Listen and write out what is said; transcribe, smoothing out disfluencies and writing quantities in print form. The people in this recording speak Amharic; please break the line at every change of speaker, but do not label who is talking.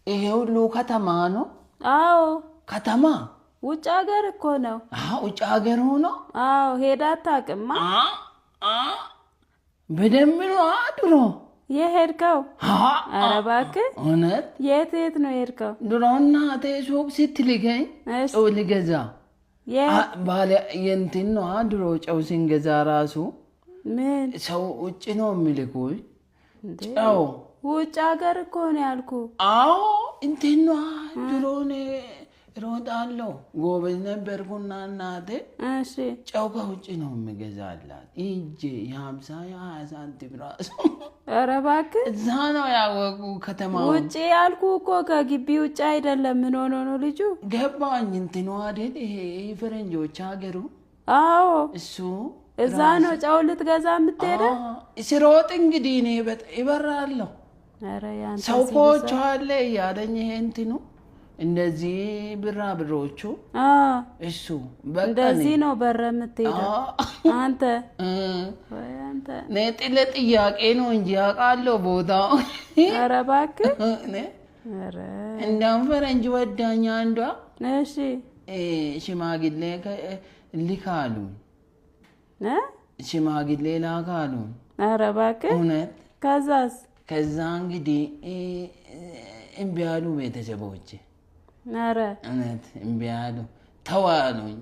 ይሄ ሁሉ ከተማ ነው።
አዎ፣
ከተማ
ውጭ ሀገር እኮ ነው።
ውጭ ሀገር ሆኖ።
አዎ፣ ሄዳ አታውቅማ።
በደንብ ነው ድሮ
የሄድከው? ኧረ እባክህ።
እውነት።
የት የት ነው የሄድከው?
ድሮ እናቴ ሱቅ ስትልከኝ ጨው ልገዛ ባለ የእንትን ነዋ። ድሮ ጨው ስንገዛ ራሱ
ምን
ሰው ውጭ ነው የሚልኩኝ ጨው።
ውጭ ሀገር እኮ ነው ያልኩህ።
አዎ፣ እንትን ነዋ። ድሮ እኔ እሮጣለሁ፣ ጎበዝ ነበርኩና እናቴ ጨው ከውጭ ነው የሚገዛላት። ሂጄ የ50 የ20 ሳንቲም ራሱ።
ኧረ እባክህ።
እዛ ነው ያወቁ ከተማውን።
ውጭ ያልኩህ እኮ ከግቢ ውጭ አይደለም። ምን ሆኖ ነው ልጁ?
ገባኝ። እንትኑ አይደል ይሄ ፈረንጆች ሀገሩ?
አዎ።
እሱ።
እዛ ነው ጨው ልትገዛ የምትሄደው?
ስሮጥ እንግዲህ እኔ ይበራለሁ።
ኧረ ያንተ
ሰው ኮቾ አለ እያለኝ ይሄ እንትኑ እንደዚህ ብራ ብሮቹ እሱ በቃ።
እንደዚህ ነው በረ የምትሄደው አንተ? ወይ አንተ።
እኔ ለጥያቄ ነው እንጂ አውቃለሁ ቦታው።
ኧረ እባክህ። ኧረ
እንደውም ፈረንጅ ወዳኝ አንዷ። ሽማግሌ ልካሉ፣ ሽማግሌ ላካሉ።
ኧረ እባክህ።
እውነት።
ከዛስ?
ከዛ እንግዲህ እምቢ አሉ ቤተሰቦቼ።
ኧረ
እውነት እምቢ አሉ፣ ተው አሉኝ።